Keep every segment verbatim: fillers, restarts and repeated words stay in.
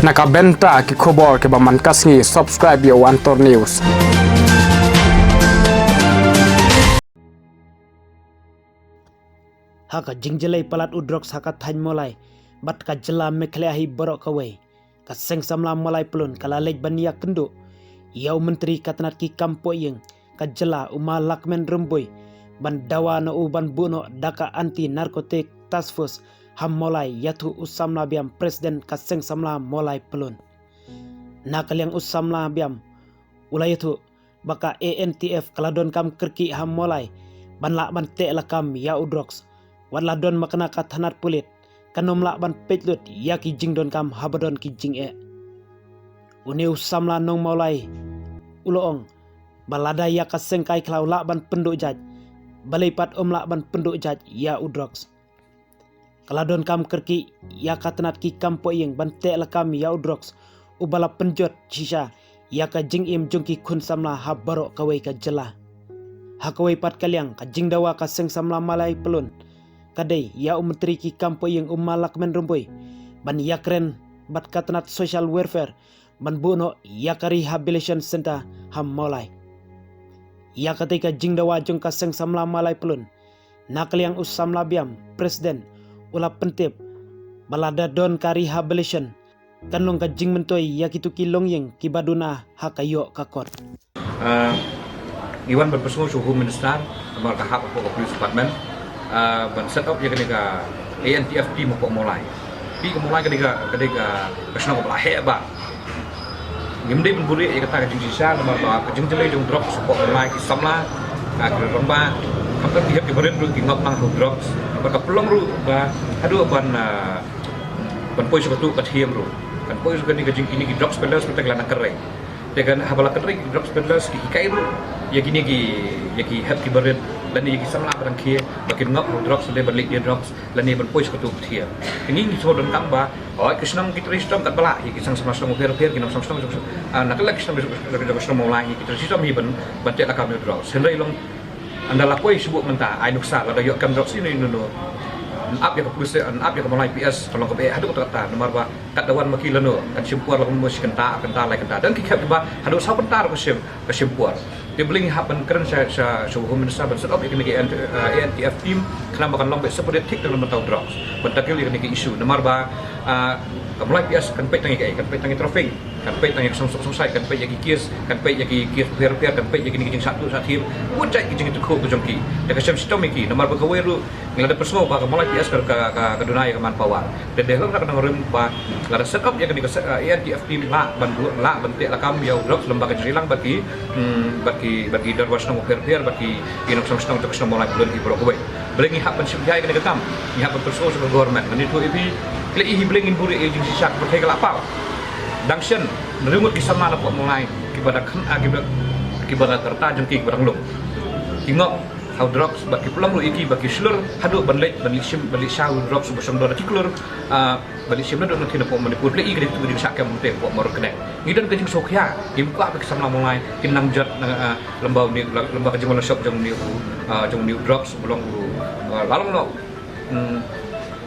Na ka bynta ki khubor kiba man ka sngi, subscribe ïa u Antor News. Ha ka jingjlei palat u drugs ha ka thaiñ Mawlai bad ka jylla Meghalaya hi baroh kawei, ka Seng Samla Mawlai Pyllun ka la leit ban ïakynduh ïa u Myntri ka tnat ki kam poh ïing ka jylla, u Ma Lahkmen Rymbui, ban dawa na u ban buh noh da ka Anti Narcotic Task Force ha Mawlai, ïathuh u Samla Biam, President ka Seng Samla Mawlai Pyllun. Na ka liang u Samla Biam u la ïathuh ba ka A N T F ka la donkam kyrkieh ha Mawlai ban lah ban teh lakam ïa u drugs. Wat la don makna ka tnat pulit, kan ym lah ban peit lut ïa ki jingdonkam haba don ki jingeh. Une u samla nong Mawlai u la ong ba lada ïa ka seng kai khlaw lah ban pynduh jait, balei pat ym lah ban pynduh jait ïa u drugs. Ka la donkam kyrkieh ïa ka tnat ki kam poh ïing ban teh lakam ïa u drugs, uba la pynjot shisha ïa ka jingim jong ki khun samla ha baroh kawei ka jylla. Ha kawei pat ka liang, ka jingdawa ka Seng Samla Mawlai Pyllun ka dei ïa u Myntri ki kam poh ïing u Ma Lahkmen Rymbui ban ïakren bad ka tnat Social Welfare ban buh noh ïa ka Rehabilitation Center ha Mawlai. Ïa katei ka jingdawa jong ka Seng Samla Mawlai Pyllun, na ka liang u Samla Biam, President, u la pyntip ba lada don ka rehabilitation, kan long ka jingmyntoi ïa kito ki longïing kiba duna ha ka ïoh ka kot. Ah, ngi wan ban pynsngew sha u Home Minister namar ka hap hapoh ka Police Department, ah, ban set up ïa kane ka A N T F team hapoh Mawlai. Phi, ka Mawlai ka dei ka, ka dei ka, ka shnong kaba la heh bha. Ngim dei ban buhrieh ïa kata ka jingshisha namar ba ka jingjlei jong drugs hapoh Mawlai, ki samla, ah, ki rangbah, khamtam ki hep ki barit ruh ki ngop lang ha u drugs. Namar ka pynlong ruh ba haduh ban, ah, ban poi sha katu ka thiem ruh, kan poi sha kane ka jing, kine ki drugs peddlers, mynta ki la nang kyrhai. Te kan haba la kynrei ki drugs peddlers, ki hikai ruh ïa kine ki, ïa ki hep ki barit lane ïa ki samla ba dang khie ba kin ngop ha u drugs, lane ban leit ïa drugs lane ban poi sha katu ka thiem. Te ngi ngi shu donkam ba, hooid, ki shnong ki trei shitom katba lah, ïa ki seng samla shnong bapher bapher, ki nongshong shnong, ah, na ka liang ki shnong, ki shnong Mawlai, ïa ki trei shitom hi ban, ban teh lakam ïa u drugs. Hynrei long, ynda la poi sha bun mynta, ai nuksa, lada ïoh kem drugs ïano ïano, yn ap ïa ka police, yn ap ïa ka Mawlai P S, ka long kaba eh haduh katta katta, namar ba katba wan ma ki lano, kan shim por la kumno, shi kynta, kynta, lai kynta. Don ki khep kiba haduh saw kynta ruh ka shim, ka shim por. Te balei ngi hap ban kren sha, sha, sha u Home Minister ban set up ïa kane ka A N T, eh, A N T F team, khnang ba kan long ba separate thik na ka bynta u drugs, ban tackle ïa kane ka issue. Namar ba, ah, ka Mawlai P S kan peit tang ïa kaei, kan peit tang ïa trafficking, kan peit tang ïa ka song suk song sai, kan peit ïa ki case, kan peit ïa ki case bapher bapher, kan peit ïa kine ki jingshah tuh shah thiem, bun jait ki jingïathuhkhooh ka jong ki. Te ka shem shitom ïa ki, namar ba kawei ruh ngi la dep pynsngew ba ka Mawlai P S ka, ka, ka, ka duna ïa ka manpower. Te dei halor kata ka nongrim ba lada set up ïa kane ka se-, eh, A N T F team lah ban du-, lah ban teh lakam ïa u drugs lem bad ka jingïalang bad ki, hmm, bad ki, bad ki dorbar shnong bapher bapher, bad ki, ki nongshong shnong jong ka shnong Mawlai Pyllun hi baroh kawei. Balei ngi hap ban shim khia ïa kane ka kam? Ngi hap ban pynsngew sha ka government. Ngan ïathuh ïa phi, lei hi balei ngin buhrieh ïa ka jingshisha, ka pyrthei ka la pau. Dang shen hynriew ngut ki samla na poh Mawlai kiba dang khan, ah, kiba, kiba dang ka rta jong ki kiba dang lum. Ki ngop ha u drugs bad ki pynlong ruh ïa ki ba ki shlur haduh ban leit, ban leit shim, ban leit shah u drugs uba shong dor da ki klur, ah, ban leit shim naduh na thien hapoh Manipur. Lei hi ka dei tu ka jingshah kem mynta hapoh Mawryngkneng. Ngi don ka jingsngewkhia, ngim kwah ba ki samla Mawlai kin nang jot na, ah, lem bad une, lem bad ka jingwan lashop jong une u, ah, jong une u drugs uba long u, ah, la long noh, hmm,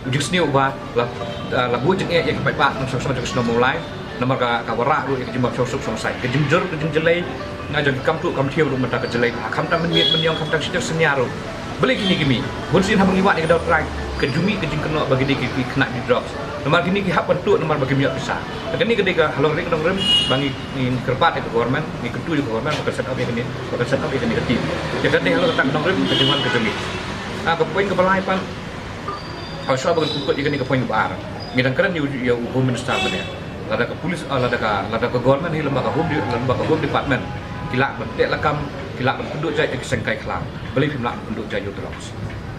u jingsniew uba la, ah, la buh jingeh ïa ki paidbah nongshong shnong jong ka shnong Mawlai. Namar ka, ka wanrah ruh ïa ka jingbym shong suk shong sai, ka jingjur ka jingjlei na jong ki kam tuh kam thiem ruh mynta ka jlei bha, khamtam mynmiet mynïong, khamtam shi taïew shi ñiar ruh. Balei kine ki mih? Bun sien haba ngi wad ïa ka daw trai, ka jong ngi ka jingkynnoh ba ki dei ki, ki khynnah jong drugs. Namar kine ki hap ban tuh namar ba kim ïoh pisa. Te kane ka dei ka halor kane ka nongrim ba ngi, ngi kyrpad ïa ka government, ngi kyntu ïa ka government ba kan set up ïa kane, ba kan set up ïa kane ka team. Te ka dei halor kata ka nongrim ka jingwan ka jong ngi. Ah, ka point kaba lai pat, haba shuwa ba ngan pynkut ïa kane ka point ba ar, ngi dang kren ïa u, ïa u Home Minister mynne. Lada ka police, ah, lada ka, lada ka government hi lem bad ka Home De-, lem bad ka Home Department ki lah ban teh lakam, ki lah ban pynduh jait ïa ki seng kai khlaw, balei phim lah ban pynduh jait ïa u drugs?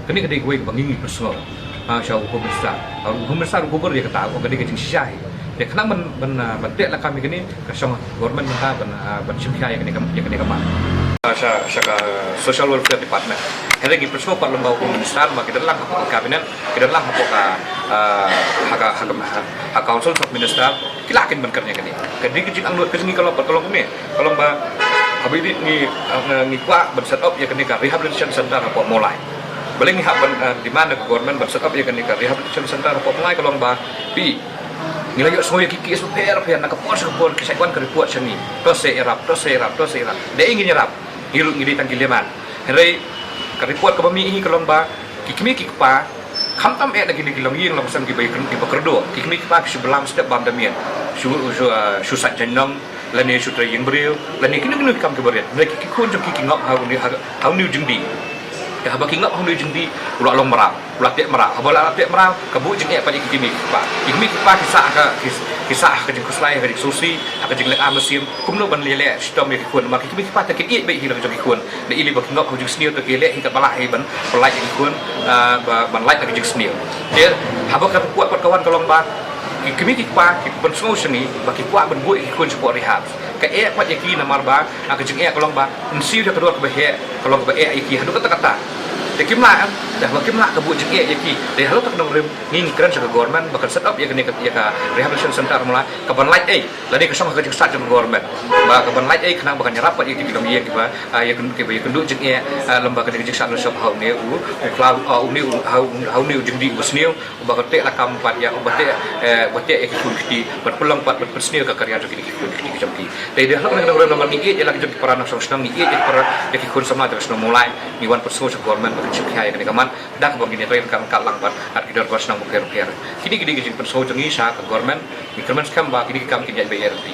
Kane ka dei kawei kaba ngi ngi pynsngew, ah, sha u Home Minister. Ah, u Home Minister u kubur ïa kata, u ong ka dei ka jingshisha hi. Te khnang ban, ban, ah, ban teh lakam ïa kane, ka shong government mynta ban, ah, ban shim khia ïa kane ka, ïa kane ka mat. Ah, sha, sha ka Social Welfare Department. Hynrei ngi pynsngew pat lem bad u Home Minister ba ki don lang hapoh ka cabinet, ki don lang hapoh ka, ah, ha ka, ha ka, ha Council of Minister, ki lah kin ban kren ïa kane. Ka dei ka jingangnud ka jong ngi ka long pat, ka long kumne, ka long ba haba ïadei ngi, ah, ngi kwah ban set up ïa kane ka rehabilitation center hapoh Mawlai. Balei ngi hap ban, ah, demand na ka government ban set up ïa kane ka rehabilitation center hapoh Mawlai, ka long ba phi Ngi la ïohsngew ïa ki case bapher bapher, na ka por sha ka por ki sa wan ka report sha ngi. To sa ïarap, to sa ïarap, to sa ïarap. Dei ngin ïarap. Ngi ruh ngi dei tang ki lehman. Hynrei ka report kaba mih hi ka long ba ki kmie ki kpa, khamtam eh na kine ki longïing longsem kiba ïakyn-, kiba kyrduh. Ki kmie ki kpa ki shu blam step bam da miet. Shu, shu, ah, shu sait jaiñnong, lane shu trei ïing briew, lane kino kino ki kam kiba rit. Hynrei ki, ki khun jong ki ki ngop ha une, ha, ha une u jingdih. Te haba ki ngop ha une u jingdih, u la long mraw, u la teh mraw. Haba u la teh mraw, ka buh jingeh pat ïa ki kmie ki kpa. Ki kmie ki kpa ki sah ha ka, ki, ki sah ha ka jingkhuslai, ha ka jingsngewsih, ha ka jingleh ar mynsiem. Kumno ban leh leh shitom ïa ki khun, namar ki kmie ki kpa te ki ïeit beit hi la ka jong ki khun. Da i lei ba ki ngop ha u jingsniew te ki leh hi katba lah hi ban, ban pyllait ïa ki khun, ah, ba, ban lait na ka jingsniew. Te haba ka report pat ka wan ka long ba ki kmie ki kpa ki pynsngew sha ngi ba ki kwah ban buh ïa ki khun shapoh rehab. Ka eh pat ïa ki namar ba, ah, ka jingeh ka long ba, yn siew da ka dor kaba heh, ka long kaba eh ïa ki haduh katta katta. Te kim lah, em, da haba kim lah ka buh jingeh ïa ki. Te halor kata ka nongrim ngi, ngi kren sha ka government ba kan set up ïa kane ka, ïa ka rehabilitation center, mula ka ban lait ei, lane ka shong ha ka jingsat jong ka government. Ba ka ban lait ei khnang ba kan ïarap pat ïa kito ki longïing kiba, ah, ïa kin-, kiba ïakynduh jingeh, ah, lem bad kane ka jingshah lynshop ha une u, u khlaw, ah, une u, ha u, ha une u jingdih uba sniew, uba ka teh lakam pat ïa, uba teh, eh, uba teh ïa ki khun ki kti, ban pynlong pat, ban pynsniew ka career jong kine ki khun ki kti ki jong ki. Te dei halor kane ka nongrim namar ngi ïeit ïa la ki jong ki para nongshong shnong, ngi ïeit ïa ki para, ïa ki khun samla jong ka shnong Mawlai, ngi wan pynsngew sha ka government ba kin shim khia ïa kane ka mat. Da kaba ngi dei ban kang kat lang bad, ah, ki dorbar shnong bapher bapher. Kine ki dei ki jingpynsngew jong ngi sha ka government, ngi kyrmen skhem ba kine ki kam kin ïaid beit ïa lynti.